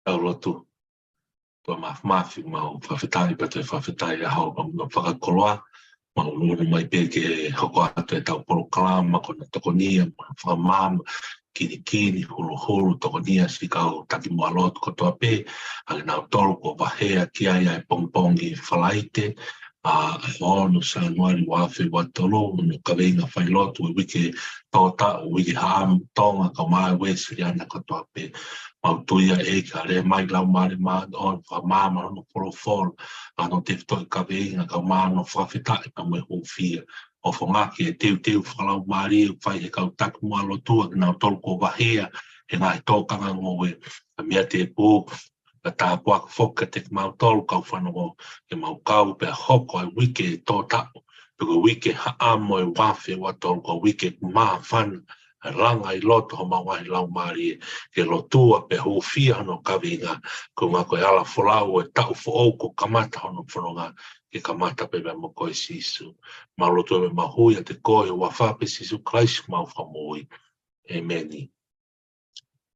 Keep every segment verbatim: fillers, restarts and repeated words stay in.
Tau lotu. ʻOtua Māfimafi, mau fakafetaʻi pea toe fakafetaʻi ʻa e ʻaho ʻo e fakakoloa. Mau ʻunuʻunu mai pē ke hoko atu ʻetau polokalama ko ʻena tokonia, mo e fakamaama, kinikini, huluhulu, tokonia siʻi kau taki muʻa lotu kotoa pē, ʻa kinautolu kuo vaheʻi ki ai ʻa e pongipongi Falaite, ʻa, ʻaho ono Sānuali ua afe ua tolu, hono kaveinga failotu ʻo e uike tōtaʻu, uike Haʻamo Tonga, kae ʻumaʻā e Uēsiliana kotoa pē. Mau tui ʻa e ʻEiki ʻe lea mai Laumālie Māʻoniʻoni, fakamaama hono folofola, ʻa hono tefitoʻi kaveinga, kae ʻumaʻā hono fakafetaʻi pea mo e hūfia. ʻOfa ange ki he teuteu fakalaumālie ʻoku fai ʻe he kau taki muʻa lotu, ʻa kinautolu kuo vaheʻi he ngaahi tōkanga ngoue, ʻa e meʻa tēpū, kae tāpuaki foki kiate kimautolu kau fanongo, ke mau kau pea hoko ʻa e uike tōtaʻu, pe ko e uike Haʻamo ʻo e ua afe ua tolu ko e uike māfana, ʻa e langa ʻi loto homau ngaahi laumālie, ke lotua pea hūfia hono kaveinga, koeʻuhi ko e hala folau ʻo e taʻu foʻou kuo kamata hono fononga, ke kamata pē meia mo koe Sīsū. Mau lotu mo mau hū ʻiate koe ʻi he huafa pē ʻo Sīsū Kalaisi ko homau Fakamoʻui. ʻĒmeni.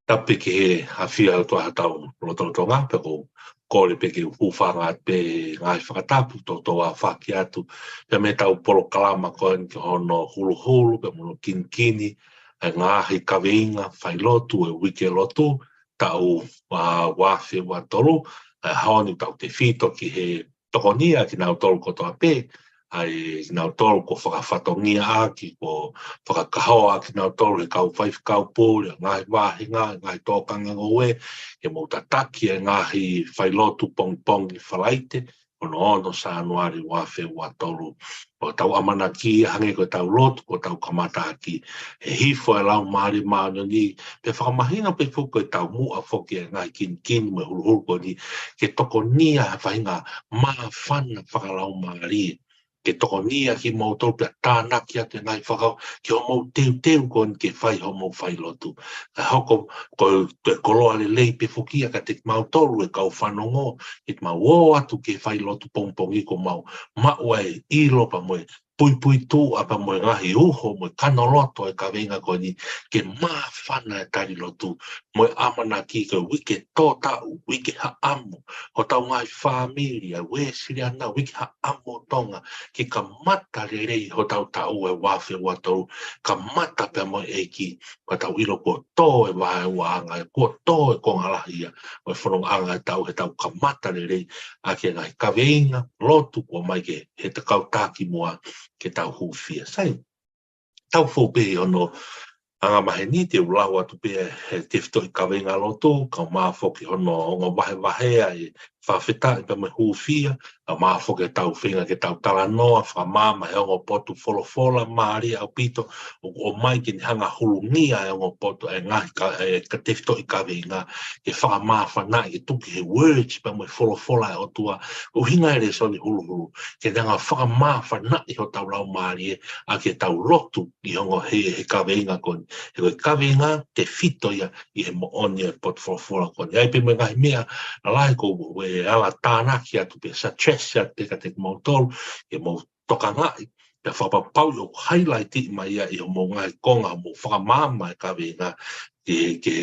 Tapu ki he ʻafio ʻa e ʻOtua ʻi hotau lotolotonga, pea ʻoku ou kole pē ke u hūfanga atu pē he ngaahi fakatapu, toutou ʻafaki atu, pea mei heʻetau polokalama ko eni ki hono huluhulu, pea mo hono kinikini, ʻa e ngaahi kaveinga failotu ʻo e uike lotu, taʻu, ʻa, ua afe ua tolu, ʻa e ʻaho ni ʻoku tau tefito ki he tokonia ʻa kinautolu kotoa pē, ʻa kinautolu kuo fakafatongia ʻaki, kuo fakakahoa ʻa kinautolu ʻe he kau faifekau pule, ngaahi vāhenga, ngaahi tōkanga ngoue, ke mou tataki ʻa e ngaahi failotu pongipongi Falaite, hono ono Sānuali ua afe ua tolu. ʻOku tau ʻamanaki hangē ko ʻetau lotu kuo tau kamata ʻaki, ʻe hifo ʻa e Laumālie Māʻoniʻoni, pea fakamahino pē foki ko e taumuʻa foki ʻa e ngaahi kinikini mo e huluhulu ko eni, ke tokonia ha faʻahinga māfana fakalaumālie, ke tokonia kimoutolu pea tānaki atu ʻa e ngaahi fakakaukau ki hoʻomou teuteu ko eni ke fai hoʻomou failotu. Kae hoko ko e toe koloa lelei pē foki ia kiate kimautolu ʻa e kau fanongo, ke mau ō atu ki he failotu pongipongi kuo mau maʻu ʻa e ʻilo pea mo e puipuituʻa pea mo e ngaahi uho mo e kanoloto ʻo e kaveinga ko eni, ke māfana ʻa e tali lotu, mo e ʻamanaki ko e uike tōtaʻu, uike Haʻamo, hotau ngaahi fāmili, ʻa e Uēsiliana, uike Haʻamo Tonga, ke kamata lelei hotau taʻu ʻa e ua afe ua tolu, kamata pea mo e ʻEiki, ka tau ʻilo kuo tō e vaeuaʻanga, kuo tō e konga lahi ia ʻo e fonongaʻanga ʻo e taʻu, heʻetau kamata lelei ʻaki ʻa e ngaahi kaveinga lotu kuo ʻomai ʻe he kau taki muʻa ke tau hūfia. Sai, tau fou pē ʻi hono angamaheni, te u lau atu pē ʻa e tefitoʻi kaveinga lotu, kae ʻumaʻā foki hono ongo vahevahe ʻa e fakafetaʻi pea mo e hūfia, kae ʻumaʻā foki ʻetau feinga ke tau talanoa fakamaama he ongo potu folofola mālie ʻaupito, ʻoku ʻomai ke ne hanga ʻo hulungia ʻa e ongo potu ʻa e ngaahi ka-, ʻa e ka tefitoʻi kaveinga, ke fakamāfanaʻi, ke tuku ki he words pea mo e folofola ʻa e ʻOtua, ʻuhinga ʻa e lēsoni huluhulu, ke ne hanga ʻo fakamāfanaʻi hotau laumālie ʻaki ʻetau lotu ʻi he ongo he, he kaveinga ko eni. He ko e kaveinga tefito ia ʻi he moʻoni ʻo e potu folofola ko eni. ʻA ia pē mo e ngaahi meʻa lalahi ʻoku ou ala tānaki atu pē, suggest atu pē kiate kimoutolu, ke mou tokangaʻi, pea fakapapauʻi ʻoku highlight mai ia ʻi hoʻomou ngaahi konga, hoʻomou fakamaama ʻa e kaveinga, ke, ke,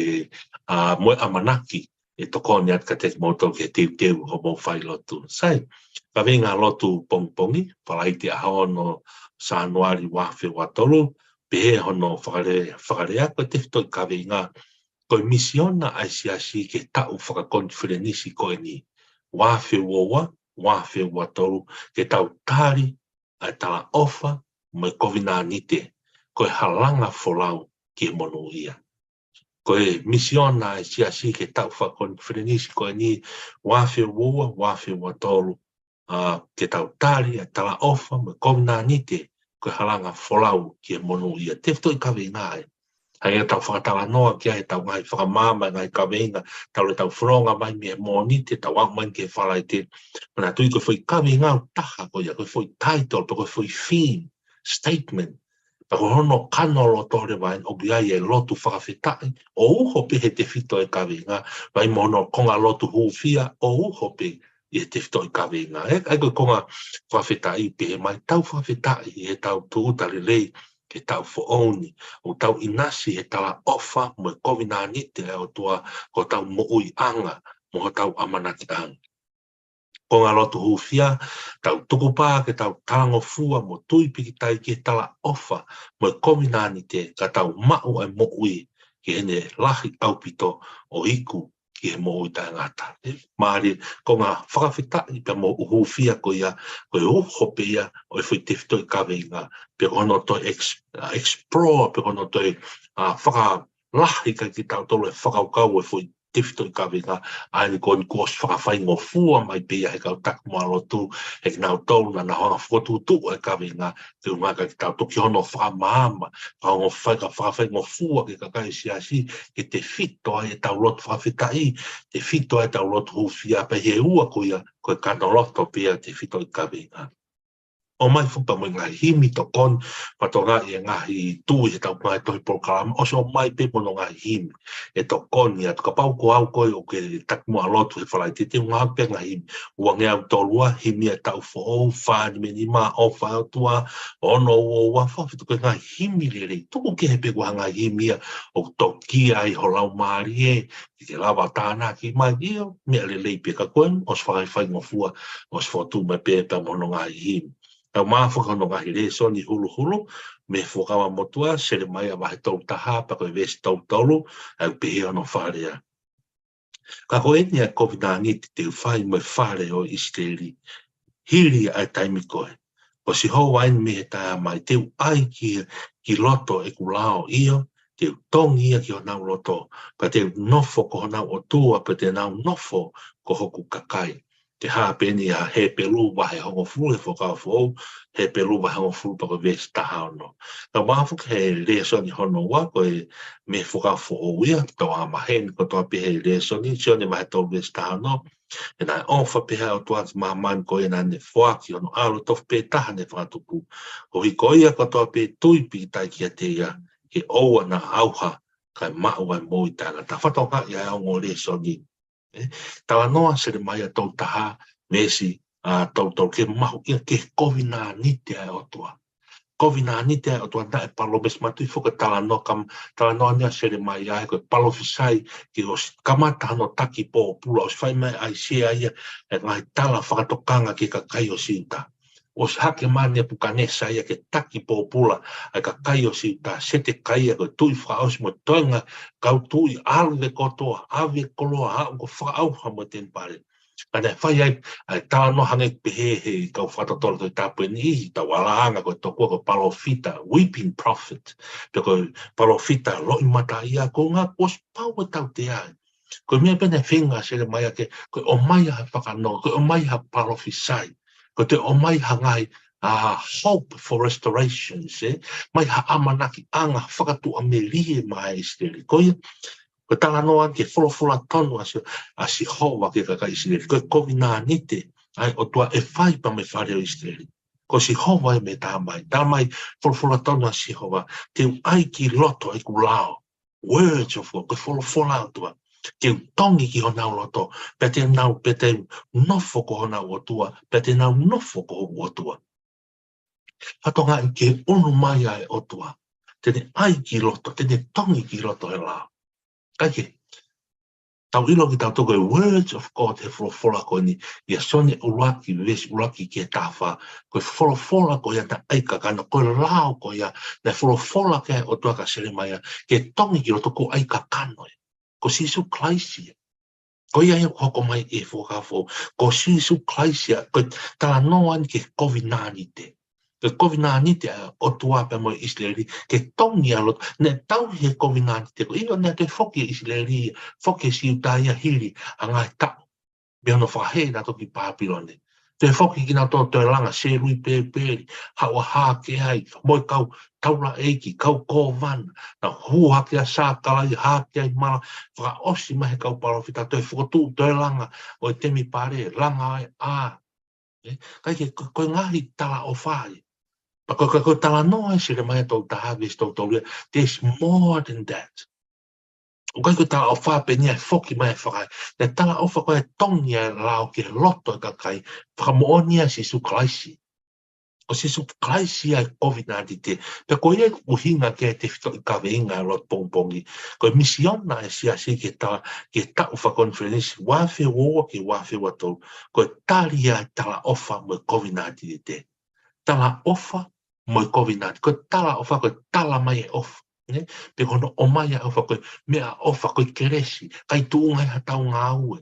ʻa, mo e ʻamanaki ʻe tokoni atu kiate kimoutolu ke teuteu hoʻomou failotu. Sai, kaveinga lotu pongipongi, Falaite ʻaho ono Sānuali ua afe ua tolu, pehē hono fakale-, fakalea ko e tefitoʻi kaveinga, ko e misiona ʻa e Siasi ki he taʻu fakakonifelenisi ko eni, ua afe ua ua, ua afe ua tolu, ke tau tali ʻa e talaʻofa mo e kovinānite, ko e halanga folau ki he monūʻia. Ko e misiona ʻa e Siasi ki he taʻu fakakonifelenisi ko eni, ua afe ua ua, ua afe ua tolu, ʻa, ke tau tali ʻa e talaʻofa mo e kovinānite, ko e halanga folau ki he monūʻia. Tefitoʻi kaveinga ē. Hangē ko ʻetau fakatalanoa ki ai heʻetau ngaahi fakamaama ʻa e ngaahi kaveinga, talu ʻetau fononga mai mei he Mōnite, tau aʻu mai ki he Falaite. Manatuʻi ko e foʻi kaveinga ʻoku taha ko ia, ko e foʻi title, pe ko e foʻi theme, statement. Pea ko hono kanoloto leva eni ʻoku ʻi ai ʻa e lotu fakafetaʻi, ʻo uho pē he tefito ʻo e kaveinga, pea mo hono konga lotu hūfia, ʻo uho pē ʻi he tefitoʻi kaveinga. ʻA ia ko e konga fakafetaʻi pē, ʻomai ʻetau fakafetaʻi ʻi heʻetau tūʻuta lelei ke tau foʻou ni, ʻo tau ʻinasi he talaʻofa mo e kovinānite ʻa e ʻOtua ko hotau moʻuiʻanga mo hotau ʻamanakiʻanga. Ko e ngaahi lotu hūfia, tau tukupā ke tau talangofua mo tui pikitai ki he talaʻofa mo e kovinānite ka tau maʻu ʻa e moʻui ki heʻene lahi ʻaupito ʻo iku ki he moʻui taʻengata. Mālie, ko e ngaahi fakafetaʻi pea mo e hūfia ko ia, ko e uho pē ia ʻo e foʻi tefitoʻi kaveinga, pe ko hono toe ex-, explore, pe ko hono toe, ʻa, fakalahi kiate kitautolu e fakakaukau ʻo e foʻi tefitoʻi kaveinga, ʻa eni ko eni kuo ʻosi fakafaingofua mai pē ia he kau taki muʻa lotu, he kinautolu naʻa nau hanga ʻo fokotuʻutuʻu e kaveinga, ke ʻuhinga kiate kitautolu ki hono fakamaama, ka ongo fai ka fakafaingofua ki he kakai siasi, ke tefito ai ʻetau lotu fakafetaʻi, tefito ai ʻetau lotu hūfia, pea ʻi he ua ko ia, ko e kano loto pē ia tefitoʻi kaveinga. ʻOmai foki pea mo e ngaahi himi tokoni, patokangaʻi e ngaahi tui he tau ngaahi tohi polokalama, ʻosi ʻomai pē mo hono ngaahi himi, ʻe tokoni atu kapau ko au ko ē ʻoku ke taki muʻa lotu he Falaite, te u ngāueʻaki pē ngaahi himi, ua ngeau tolu ua, himi ʻa e taʻu foʻou, fā nima nima, ʻofa ʻa e ʻOtua, ono ua ua, fakafitu ko e ngaahi himi lelei, tuku kehe pē ko ha ngaahi himi ia ʻoku toki ai ho laumālie, ke ke lava tānaki mai, ʻio, meʻa lelei pē ka ko eni, ʻosi fakafaingofua, ʻosi fokotuʻu mai pē pea mo hono ngaahi himi. Tau maʻu foki hono ngaahi lēsoni huluhulu, mei he Fuakava Motuʻa, Selemaia vahe tolu taha, pea ko e veesi tolu tolu, ʻa ia ʻoku pehē hono fakalea. Ka ko eni ʻa e kovinānite te u fai mo e fale ʻo ʻIsileli, hili ʻa e taimi ko ē. Ko Sihova eni mei he taʻengata, te u ʻai ki, ki loto ʻeku lao, ʻio, te u tongi ia ki honau loto, pea te u nofo ko honau ʻOtua, pea te nau nofo ko hoku kakai. Ke hā pē eni ʻa Hepelū vahe hongofulu he Fuakava Foʻou, Hepelū vahe hongofulu pea ko e veesi taha ono. Tau maʻu foki he lēsoni hono ua ko e mei he Fuakava Foʻou ia, tau ʻā maheni kotoa pē he lēsoni, Sione vahe tolu veesi taha ono, he naʻe ʻofa pehē ʻa e ʻOtua ki māmani ko ia naʻa ne foaki hono ʻAlo tofu pē taha ne fakatupu. Koeʻuhi ko ia kotoa pē tui pikitai kiate ia, ke ʻoua naʻa ʻauha, kae maʻu ʻa e moʻui taʻengata. Fatokangaʻi ʻa e ongo lēsoni. ʻE, talanoa Selemaia tolu taha, veesi, ʻa, tolu tolu ke mahuʻinga ki he kovinānite ʻa e ʻOtua. Kovinānite ʻa e ʻOtua naʻe palōmesi mai, tui foki talanoa kam, talanoa ʻeni ʻa Selemaia ʻa e ko e palōfisai ke ʻosi kamata hono taki pōpula, ʻosi fai mai ʻa ʻAisea ia, ʻa e ngaahi tala fakatokanga ki he kakai ʻo Siuta. ʻOsi hake mai ʻa Nepukanesa ia ke taki pōpula ʻa e kakai ʻo Siuta, Setekaia ko e tuʻi fakaʻosi mo e toenga kau tuʻi, ʻAve kotoa, ʻave koloa, aʻu ko e fakaʻauha mo e temipale. Ka naʻe fai ai ʻa e talanoa hangē pehē he kau fakatotolo Tohi Tapu ʻe niʻihi, tau alanga ko e tokua ko e palōfita, weeping prophet, pe ko e palōfita loʻimataʻia, ko e ʻuhinga kuo ʻosi pau e tautea. Ko e meʻa pē naʻe feinga ʻa Selemaia ke, ko e ʻomai ha fakanoa, ko e ʻomai ha palōfisai, ko e toe ʻomai ha ngaahi, ʻa, hope for restoration, ē? Mai ha ʻamanakiʻanga fakatuʻamelie maʻa ʻIsileli. Ko ia, ko e talanoa ki he folofola tonu ʻa Si-, ʻa Sihova ki he kakai ʻIsileli. Ko e kovinānite ʻa e ʻOtua ʻe fai pea mo e fale ʻo ʻIsileli. Ko Sihova ē mei he taʻengata. Talamai folofola tonu ʻa Sihova, te u ʻai ki loto ʻeku lao. Words of God, ko e folofola ʻa e ʻOtua. Te u tongi ki honau loto, pea te nau, pea te u nofo ko honau ʻOtua, pea te nau nofo ko hoku ʻOtua. Fatokangaʻi ke ʻunu mai ʻa e ʻOtua, te ne ʻai ki loto, te ne tongi ki loto he lao. Kae kehe, tau ʻilo kitautolu ko e words of God he folofola ko eni, ʻia Sione ʻuluaki, veesi ʻuluaki ki he taha fā, ko e folofola ko ia naʻe ʻai kakano, ko e lao ko ia, naʻe folofola ki ai ʻa e ʻOtua kia Selemaia, ke tongi ki loto, ko e ʻai kakano ia. Ko Sīsū Kalaisi ia. Ko ia ia ʻoku hoko mai ʻi he Fuakava Foʻou. Ko Sīsū Kalaisi ia, ko e talanoa ʻeni ki he kovinānite. Ko e kovinānite ʻa e ʻOtua pea mo ʻIsileli, ke tongi ʻa loto, naʻe tauhi he kovinānite, ko ia naʻe toe foki ʻa ʻIsileli, foki ʻa Siuta ia hili ʻa e ngaahi taʻu. Mei hono fakahē nautolu ki Pāpilone. Toe foki kinautolu toe langa Seluipepeli, haʻu ʻo hākea ai, mo e kau taulaʻeiki, kau kōvana, naʻe hū hake ʻa Sakalaia, hākea ai mala, fakaʻosi mai he kau palōfita, toe fokotuʻu, toe langa ʻo e temipale, langa ʻo e ʻā. Ē, kae kehe ko, ko e ngaahi talaʻofa ia. Pea ko, ko, ko e talanoa ʻa Selemaia tolu taha veesi tolu tolu ia, there's more than that. ʻOku ʻikai ko e talaʻofa pē ʻeni ʻa e foki mai ʻa e fakaʻā. Naʻe talaʻofa ko e tongi ʻa e lao ki he loto ʻo e kakai, fakamoʻoni ʻa Sīsū Kalaisi. Ko Sīsū Kalaisi ia e kovinānite. Pea ko ia ʻoku ʻuhinga ki ai e tefitoʻi kaveinga ʻo e lotu pongipongi. Ko e misiona ʻa e siasi ki he ta-, ki he taʻu fakakonifelenisi, ua afe ua ua ki he ua afe ua tolu. Ko e tali ia e talaʻofa mo e kovinānite. Talaʻofa mo e kovinānite. Ko e talaʻofa, ko e tala mai e ʻofa. Ne? Pe ko hono ʻomai ʻa e ʻofa, ko e meʻaʻofa, ko e kelesi, ʻikai tuʻunga ʻi haʻatau ngāue.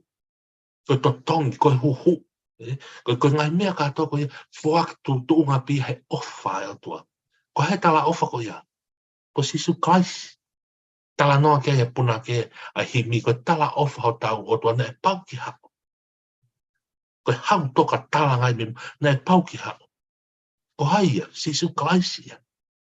Ko e totongi, ko e huhu. ʻE? Ko, ko e ngaahi meʻa kātoa ko ia, foaki tu-, tuʻunga pē ia he ʻofa ʻa e ʻOtua. Ko e hā e talaʻofa ko ia? Ko Sīsū Kalaisi. Talanoa ki ai e punake ʻa e himi, ko e talaʻofa hotau ʻOtua naʻe pau ke haʻu. Ko e hau toka tala ngaahi meʻa, naʻe pau ke haʻu. Ko hai ia? Sīsū Kalaisi ia.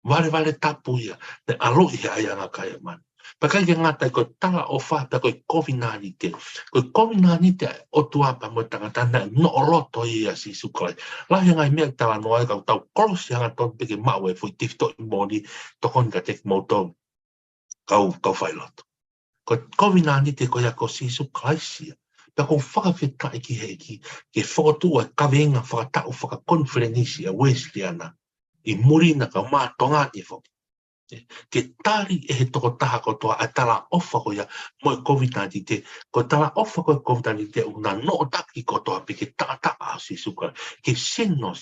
Valevale tapu ia, naʻe ʻaloʻi he ʻaiʻanga kai ʻa e manu. Pea ʻikai ke ngata ai, ko e talaʻofa pea ko e kovinānite. Ko e kovinānite ʻa e ʻOtua pea mo e tangata naʻe noʻo loto ia ʻia Sīsū Kalaisi. Lahi e ngaahi meʻa ʻoku talanoa ai, ka tau kolosi hangatonu pē ke maʻu e foʻi tefitoʻi moʻoni, tokoni kiate kimoutolu kau, kau failotu. Ko e kovinānite ko ia ko Sīsū Kalaisi ia. Pea ʻoku ou fakafetaʻi ki he ʻEiki, ke fokotuʻu e kaveinga fakataʻu fakakonifelenisi ʻa e Uēsiliana, ʻi muli na ka ma tonga ni foki. Ke tali ʻe he tokotaha kotoa ʻa e talaʻofa ko ia mo e kovinānite. Ko e talaʻofa ko e kovinānite ʻoku na noʻotaki kotoa pē ki he taʻataʻa ʻo Sīsū Kalaisi, ki he sino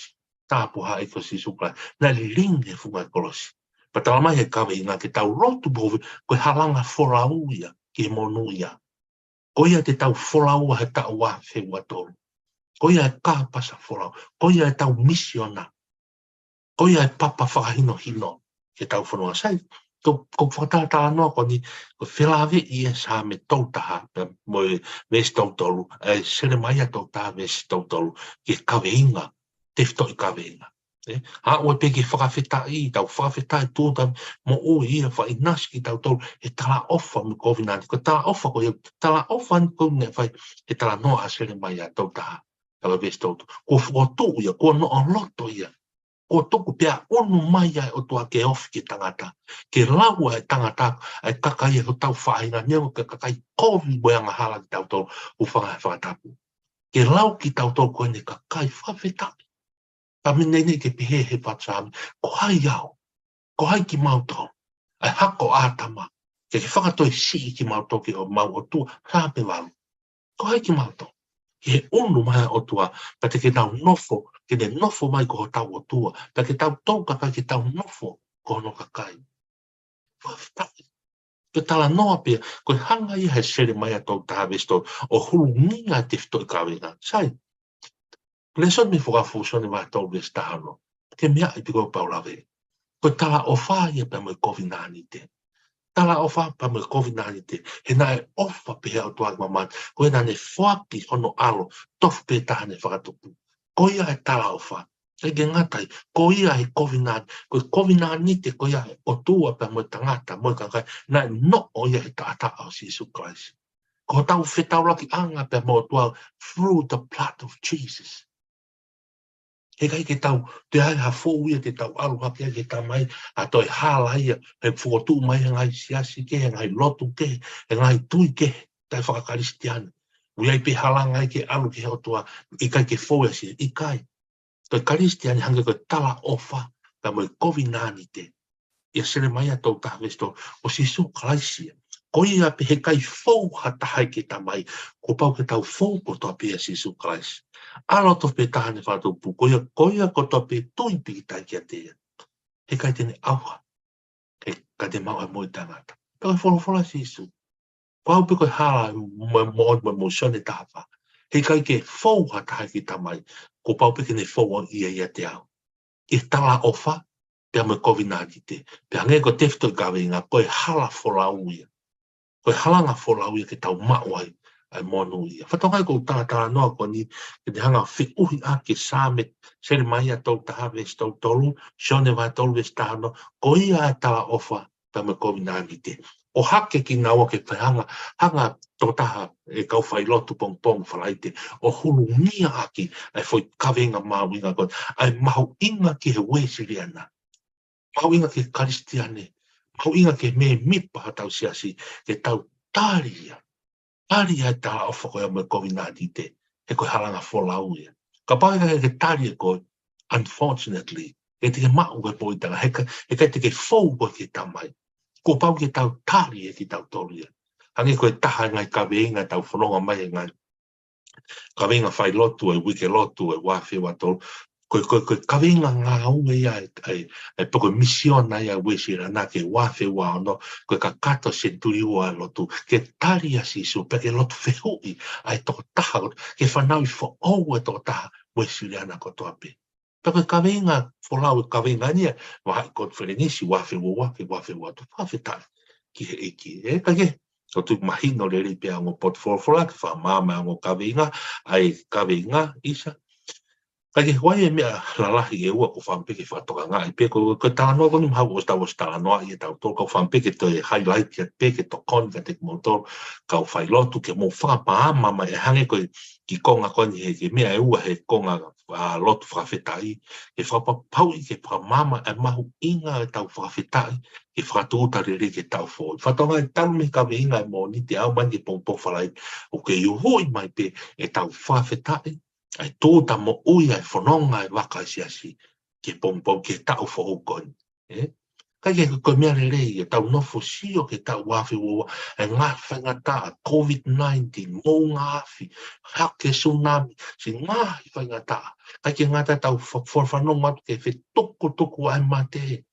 tāpuhā ko Sīsū Kalaisi, naʻe lilingi he funga e kolosi. Pea tala mai he kaveinga ke tau lotu pē ko e halanga folau ia ki he monūʻia. Ko ia te tau folaua he taʻu ua afe ua tolu. Ko ia e kāpasa folau. Ko ia ʻetau misiona. Ko ia e papa fakahinohino ki heʻetau fonua. Sai, ko, ko e fakatātā noa ko eni, ko e felāveʻi e Saame tolu taha, pea mo e veesi tolu tolu, ʻa e Selemaia tolu taha veesi tolu tolu, ki he kaveinga, tefitoʻi kaveinga. ʻE, haʻu ai pē ke fakafetaʻi, tau fakafetaʻi tuʻuta moʻui ia fakaʻinasi kitautolu he talaʻofa mo e kovinānite. Ko e talaʻofa ko ia, talaʻofa ni ko eni naʻe fai he talanoa ʻa Selemaia tolu taha, tala veesi tolu tolu. Kuo fokotuʻu ia, kuo noʻo loto ia. Kuo tuku pea ʻunu mai ʻa e ʻOtua ke ofi ki he tangata. Ke lau ʻa e tangata, ʻa e kakai ʻi hotau faʻahinga, neongo ko e kakai kovi mo e angahala kitautolu, hūfanga he fakatapu. Ke lau kitautolu ko eni kakai fakafetaʻi. Ka meʻa naʻe ke pehē he fatu Saame, ko hai au? Ko hai kimautolu? ʻA e hako ʻo ʻĀtama. Ke ke fakatoi siʻi kimautolu ki homau ʻOtua, Saame valu. Ko hai kimautolu? Ki he ʻunu mai ʻa e ʻOtua, pea te ke nau nofo, ke ne nofo mai ko hotau ʻOtua, pea ke tau tau kakai ke tau nofo ko hono kakai. Fakafetaʻi. Ko e talanoa pē ia, ko e hanga ia he Selemaia tolu taha veesi tolu, ʻo hulungia e tefitoʻi kaveinga. Sai, lēsoni mei he Fuakava Fuʻu Sione vahe tolu veesi taha ono. Ke meaʻi pē ko e pau lave. Ko e talaʻofa ia pea mo e kovinānite. Talaʻofa pea mo e kovinānite. He naʻe ʻofa pehē ʻa e ʻOtua ki māmani. Ko ia naʻa ne foaki hono ʻAlo tofu pē taha ne fakatupu. Ko ia e talaʻofa. ʻIkai ke ngata ai, ko ia e kovinānite, ko e kovinānite ko ia ʻa e ʻOtua pea mo e tangata, mo e kakai, naʻe noʻo ia he taʻataʻa ʻo Sīsū Kalaisi. Ko hotau fetaulakiʻanga pea mo e ʻOtua through the blood of Jesus. Heʻikai ke tau, toe ʻi ai ha foʻi ia te tau ʻalu hake ai ki he Tamai, ʻa toe hala ia, he fokotuʻu mai he ngaahi siasi kehe, he ngaahi lotu kehe, he ngaahi tui kehe, taʻe fakakalisitiane. ʻOku ʻi ai pē halanga ia ke ʻalu ki he ʻOtua, ʻikai ke fou e siasi, ʻikai. Ko e Kalisitiane hangē ko e talaʻofa, pea mo e kovinānite. ʻIa Selemaia tolu taha veesi tolu, ko Sīsū Kalaisi ia. Ko ia pē heʻikai fou ha taha ia ki he Tamai, kuo pau ke tau fou kotoa pē ʻia Sīsū Kalaisi. ʻAlo tofu pē taha ne fakatupu, ko ia, ko ia kotoa pē tui pīkitai kiate ia. Heʻikai te ne ʻauha. Heʻikai te ne maʻu ʻa e moʻui taʻengata. Pea ko e folofola ʻa Sīsū. Ko au pē ko e hala mo, mo, mo, mo Sione taha fā. Heʻikai ke fou ha taha ia ki he Tamai, kuo pau pē ke ne fou ʻa ia ʻiate au. Ki he talaʻofa, pea mo e kovinānite. Pea hangē ko e tefitoʻi kaveinga, ko e hala folau ia. Ko e halanga folau ia ke tau maʻu ai ʻa e monūʻia. Fatongia ko e talatalanoa ko eni, ke te hanga feʻuhi ʻaki e Saame, Selemaia tolu taha veesi tolu tolu, Sione vahe tolu veesi taha ono, ko ia e talaʻofa, pea mo e kovinānite. ʻO hake kinaua ke fai hanga, hanga tokotaha e kau failotu pongipongi Falaite, ʻo hulungia ʻaki ʻa e foʻi kaveinga mahuʻinga ko ē, ʻa e mahuʻinga ki he Uēsiliana, mahuʻinga ki he Kalisitiane, mahuʻinga ki he mēmipa hotau siasi, ke tau tali ia. Tali ʻa e talaʻofa ko ia mo e kovinānite, he ko e halanga folau ia. Kapau ʻe ʻikai ke tali ʻe koe, unfortunately, ʻe te ke maʻu he poʻi taʻengata, he ka, he ʻikai te ke fou koe ki he Tamai. Kuo pau ke tau tali ʻe kitautolu ia. Hangē ko e taha e ngaahi kaveinga tau fononga mai he ngaahi kaveinga failotu ʻo e uike lotu ʻo e ua afe ua tolu. Ko e, ko e, ko e kaveinga ngāue ia ʻa e, ʻa e, ʻa e poko misiona ia ʻa Uēsiliana ki he ua afe ua ono, ko e kakato senituli ua ʻa e lotu, ke tali ʻa Sīsū, pea ke lotu fehuʻi ʻa e tokotaha, ke fanauʻi foʻou ʻa e tokotaha Uēsiliana kotoa pē. Pea ko e kaveinga, folau e kaveinga ni ia, vahaʻa e konifelenisi ua afe ua ua ki he ua afe ua tolu, fakafetaʻi ki he ʻEiki. ʻE, ka ke, ʻoku mahino lelei pē ʻa e ongo potu folofola, ke fakamaama ʻa e ongo kaveinga, ʻa e kaveinga, ʻisa. Ka ke, ko e meʻa lalahi ʻe ua ʻoku ou fakaʻamu pē ke fakatokangaʻi pē, ko, ko e talanoa ko eni mahalo ʻosi tau ʻosi talanoaʻi ʻe tautolu, ka ʻoku ou fakaʻamu pē ke toe highlight atu pē ke tokoni kiate kimoutolu kau failotu ke mou fakamaama mai ʻa e hangē ko e kiʻi konga ko eni he, he meʻa ʻe ua he konga, ʻa, lotu fakafetaʻi, ke fakapapauʻi ke fakamaama ʻa e mahuʻinga ʻetau fakafetaʻi, ke fakatūʻuta lelei ki he taʻu foʻou. Fakatokangaʻi talu mei he kaveinga ʻo e Mōnite ʻo aʻu mai ki he pongipongi Falaite, ʻoku kei uhuʻi mai pē ʻetau fakafetaʻi, ʻa e tūʻuta moʻui, ʻa e fononga ʻa e vaka ʻa e siasi, ki he pongipongi, ki he taʻu foʻou ko eni. ʻE? Ka ke ko e meʻa lelei, ʻetau nofo sio ki he taʻu ua afe ua ua, ʻa e ngaahi faingataʻa, COVID nineteen, moʻunga afi, hake, tsunami, siʻi ngaahi faingataʻa. Ka ke ngata ʻetau fa-, fa-, fanongo atu ki he fetukutuku ʻa e mate.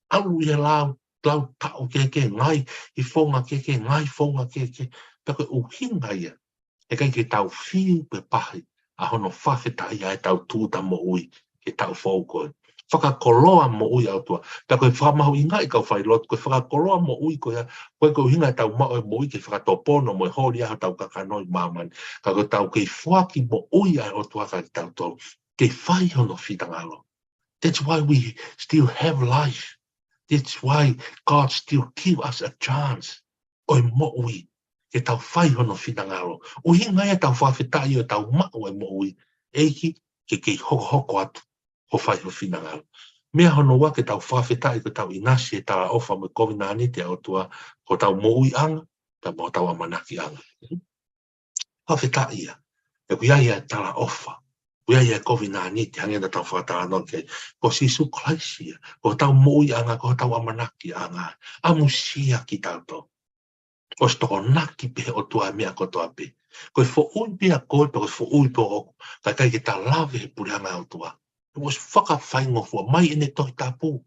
ʻAlu ia lau, lau taʻu kehekehe, ngaahi founga kehekehe, ngaahi founga kehekehe. Pea ko e ʻuhinga ia, he ʻikai ke tau fiu pe pahī ʻa hono fakafetaʻi ʻa ʻetau tūʻuta moʻui ki he taʻu foʻou ko eni. Fakakoloa moʻui ʻa e ʻOtua. Pea ko e fakamahuʻingaʻi kau failotu, ko e fakakoloa moʻui ko ia, ʻoku ʻikai ko e ʻuhinga ʻetau maʻu e moʻui ke fakatopono mo e holi ʻa hotau kakano ʻi māmani. Ka ko ʻetau kei foaki moʻui ʻa e ʻOtua kiate kitautolu, ke fai hono finangalo. That's why we still have life. That's why God still give us a chance ʻo e moʻui, ke tau fai hono finangalo. ʻUhinga ia ʻetau fakafetaʻi ʻo ʻetau maʻu e moʻui, ʻEiki, ke kei hokohoko atu hoʻo fai ho finangalo. Meʻa hono ua ke tau fakafetaʻi ko ʻetau ʻinasi he talaʻofa mo e kovinānite ʻa e ʻOtua, ko hotau moʻuiʻanga, pea mo hotau ʻamanakiʻanga. Fakafetaʻi ia. He ʻoku ʻi ai ʻa e talaʻofa. ʻOku ʻi ai ʻa e kovinānite, hangē naʻa tau fakatalanoa ki ai. Ko Sīsū Kalaisi ia. Ko hotau moʻuiʻanga, ko hotau ʻamanakiʻanga. ʻAmusia kitautolu. ʻOsi tokonaki pē he ʻOtua e meʻa kotoa pē. Ko e foʻui pē ʻa koe, pe ko e foʻui pē ʻoʻoku, ka ʻikai ke ta lave he puleʻanga ʻo e ʻOtua. He ʻoku ʻosi fakafaingofua mai ʻene Tohi Tapu.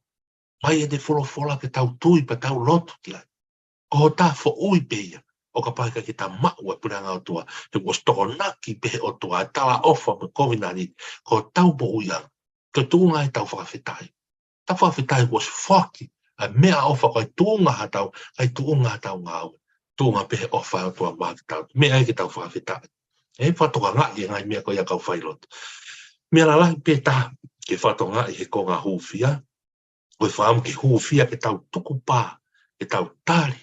Mai ʻene folofola ke tau tui pea tau lotu ki ai. Ko hotau foʻui pē ia, ʻo kapau ʻe ʻikai ke ta maʻu e puleʻanga ʻo e ʻOtua, he ʻoku ʻosi tokonaki pē he ʻOtua e talaʻofa mo e kovinānite, ko hotau moʻuiʻanga. Ko e tuʻunga ia ʻetau fakafetaʻi. Tau fakafetaʻi he ʻoku ʻosi foaki ʻa e meʻaʻofa, ʻikai tuʻunga haʻatau, ʻikai tuʻunga haʻatau ngāue. Tuʻunga pē he ʻofa ʻa e ʻOtua maʻa kitautolu. Meʻa ia ke tau fakafetaʻi. ʻE fakatokangaʻi e ngaahi meʻa ko ia kau failotu. Meʻa lalahi pē taha ke fakatokangaʻi he konga hūfia, ko e fakaʻamu ke hūfia ke tau tukupā, ke tau tali,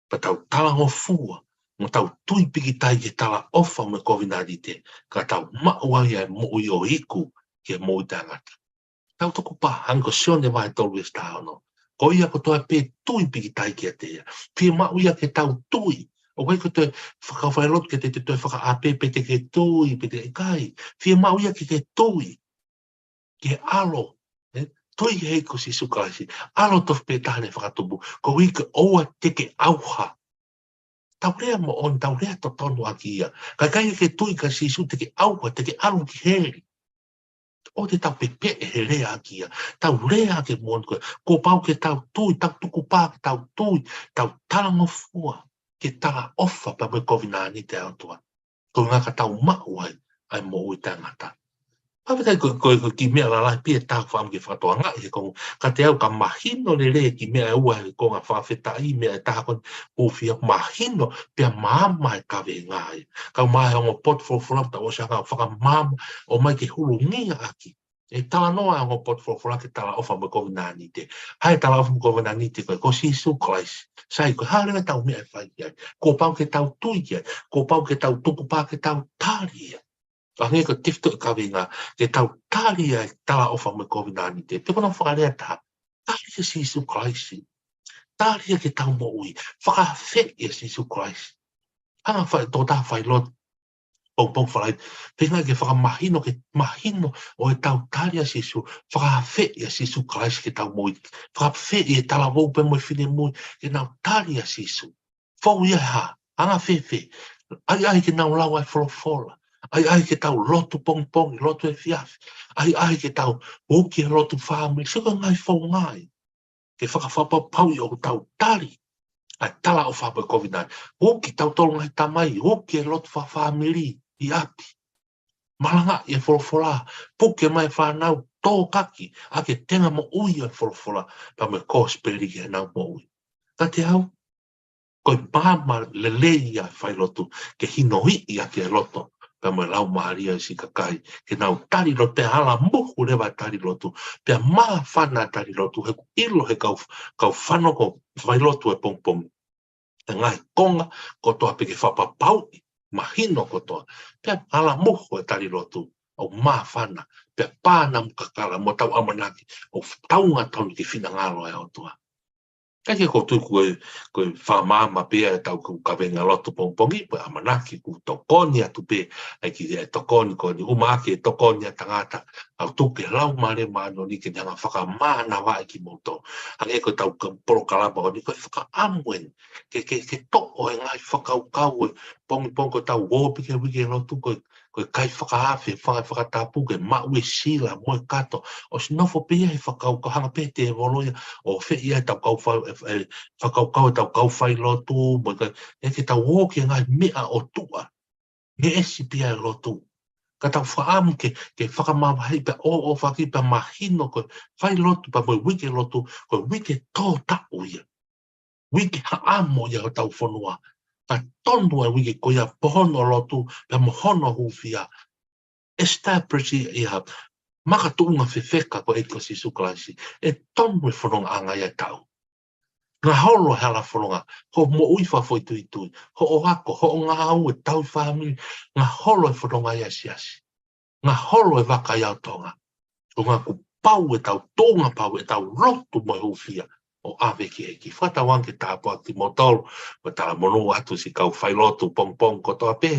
pea tau talangofua, mo tau tui pikitai ki he talaʻofa mo e kovinānite, ka tau maʻu ai ʻa e moʻui ʻo iku ki he moʻui taʻengata. Tau tukupā, hangē ko Sione vahe tolu veesi taha ono. Ko ia kotoa pē tui pikitai kiate ia. Fiemaʻu ia ke tau tui. ʻOku ʻikai ko e toe fakafailotu ke te, te toe fakaʻape pe te ke tui, pe te ʻikai. Fiemaʻu ia ke ke tui. Ke ʻalu, ē? Tui he ko Sīsū Kalaisi. ʻAlu tofu pē taha ne fakatupu. Koeʻuhi ke ʻoua te ke ʻauha. Tau lea moʻoni, tau lea totonu ʻaki ia. Ka ʻikai ke tui kia Sīsū te ke ʻauha, te ke ʻalu ki heli. ʻOua te tau pepeʻe he lea ʻaki ia. Tau lea ʻaki moʻoni ko ē. Kuo pau ke tau tui, tau tukupā ke tau tui, tau talangofua ki he talaʻofa pea mo e kovinānite ʻa e ʻOtua. Ko e ʻuhinga ka tau maʻu ai ʻa e moʻui taʻengata. Fakafetaʻi ko, ko, ko e kiʻi meʻa lalahi pē ʻe taha fakaʻamu ke fakatokangaʻi he konga. Kiate au ka mahino lelei e kiʻi meʻa ʻe ua he konga fakafetaʻi, meʻa ʻe taha ko eni hūfia, mahino pea maama e kaveinga ia. Kau mai he ongo potu folofola ʻoku tau ʻosi hanga ʻo fakamaama, ʻomai ke hulungia ʻaki. ʻE talanoa e ongo potu folofola ki he talaʻofa mo e kovinānite. Hā e talaʻofa mo e kovinānite ko ē, ko Sīsū Kalaisi. Sai, ko e hā leva ʻetau meʻa ʻe fai ki ai? Kuo pau ke tau tui ki ai. Kuo pau ke tau tukupā ke tau tali ia. Hangē ko e tefitoʻi kaveinga, ke tau tali ʻa e talaʻofa mo e kovinānite. Pe ko hono fakalea ʻe taha, tali ʻa Sīsū Kalaisi. Tali ia ke tau moʻui. Fakaafeʻi ʻa Sīsū Kalaisi. Hanga fai, tokotaha failotu. pongipongi Falaite, feinga ke fakamahino, ke mahino ʻo ʻetau tali ʻa Sīsū, fakaafeʻi ʻa Sīsū Kalaisi ke tau moʻui, fakaafeʻi e talavou pea mo e finemui ke nau tali ʻa Sīsū. Fou ia ha, anga fēfē, ʻahiʻahi ke nau lau ʻa e folofola, ʻahiʻahi ke tau lotu pongipongi, lotu efiafi, ʻahiʻahi ke tau uki e lotu fāmili, sio ko e ngaahi founga ia ke fakafapapauʻi ʻoku tau tali ʻa e talaʻofa pē ʻo e kovinānite. Uki tautolu ngaahi tamai, uki e lotu fakafāmili ʻi ʻapi. Malangaʻi e folofola, puke mai e fānau, tōkaki ʻaki e tenga moʻui ʻo e folofola, pea mo e kosipeli ki heʻenau moʻui. Ka te au, ko e maama lelei ia e failotu, ke hinoiʻi ʻaki e loto pea mo e laumālie ʻo e siʻi kakai, ke nau tali lotu, pea ala mohu leva e tali lotu, pea māfana e tali lotu, he ʻoku ʻilo ʻe he kau, kau fanongo failotu he pongipongi e ngaahi konga kotoa pē ke fakapapauʻi, mahino kotoa, pea ala mohu e tali lotu, ʻo māfana, pea pānamu kakala mo ʻetau ʻamanaki ʻoku taungatonu ki he finangalo ʻo e ʻOtua. Kae kehe, ʻoku ou tui ko e, ko e fakamaama pē ia ʻetau kau kavenga lotu pongipongi, pea ʻamanaki ʻoku tokoni atu pē ʻa e ʻEiki, ʻe tokoni, ko eni ʻumaʻā ke tokoni ʻa e tangata, ʻa e tuku ʻa e Laumālie Māʻoniʻoni ke ne hanga ʻo fakamānavaʻi kimoutolu. Hangē ko ʻetau ka-, polokalama ko eni, ko e fakaʻamu eni ke, ke, ke toʻo e ngaahi fakakaukau ʻo e pongipongi, ko ʻetau ō pē ki he uike lotu, ko e, ko e kai fakaafe, fai fakatapu, ke maʻu e sila mo e kato, ʻosi nofo pē ia he fakakaukau, hanga pē ʻe he tēvolo ia ʻo feʻi ʻetau kau fa-, e, e, fakakaukau ʻetau kau failotu, mo e kai, ʻe ke tau ō ki he ngaahi meʻa ʻo tuʻa, ngeʻesi pē ia e lotu. Ka tau fakaʻamu ke, ke fakamavaheʻi pea ʻōʻōfaki pea mahino ko e failotu pea mo e uike lotu, ko e uike tō taʻu ia. Uike haʻamo ia hotau fonua. Ka tonu e uike ko ia pē hono lotu, pea mo hono hūfia. Establish ia, makatuʻunga fefeka ko e ʻEiki ko Sīsū Kalaisi. ʻE tonu e fonongaʻanga ia ʻo e taʻu. Ngaholo e hala fononga, hoʻo moʻui fakafoʻituitui, hoʻo ako, hoʻo ngāue, tauhi fāmili, ngaholo e fononga ia ʻa e siasi. Ngaholo e vaka ia ʻo Tonga. Ko e ʻuhinga kuo pau ʻetau tuʻunga pau ʻetau lotu mo e hūfia ʻo ʻave ki he ʻEiki. Fakatauange ke tāpuakiʻi kimoutolu, mo talamonū atu siʻi kau failotu pongipongi kotoa pē,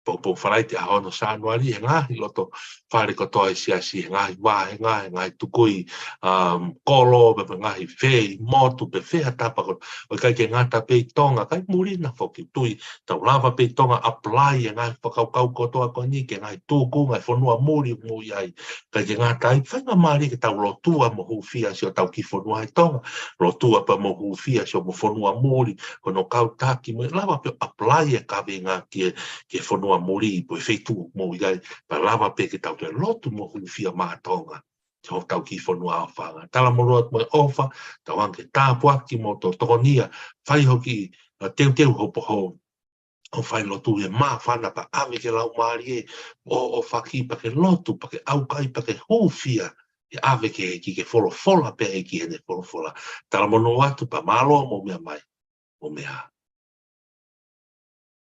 pongipongi Falaite ʻaho ono Sānuali, he ngaahi loto fale kotoa ʻo e siasi, he ngaahi vāhenga, he ngaahi tukui, um, kolo, pea mo e ngaahi fē ʻi motu, pe fē ha tapa ko, ʻoku ʻikai ke ngata pē ʻi Tonga, kae muli na foki, tui, tau lava pē ʻi Tonga apply e ngaahi fakakaukau kotoa ko eni ki he ngaahi tūkunga, ngaahi fonua muli ʻoku mou ʻi ai. ʻIkai ke ngata ai, faingamālie ke tau lotua mo hūfia siʻotau kiʻi fonua ʻi Tonga, lotua pea mo hūfia siʻomo fonua muli, ko hono kau taki mo e lava pē ʻo apply e kaveinga ki he, ki he fonua muli, pe ko e feituʻu ʻoku mou ʻi ai, pea lava pē ke tau toe lotu mo hūfia maʻa Tonga, ki hotau kiʻi fonua ʻofaʻanga. Talamonū atu mo e ʻofa, tauange ke tāpuakiʻi kimoutolu, tokonia, fai hoʻo kiʻi, ʻa, teuteu hopohopo ʻo failotu, ʻe māfana pea ʻave ki he Laumālie, ʻōʻōfaki pea ke lotu, pea ke ʻaukai, pea ke hūfia, ʻe ʻave ki he ʻEiki, ke folofola pē ʻa e ʻEiki ʻene folofola. Talamonū atu pea mālō hoʻomou meʻa mai, mou meʻa ā.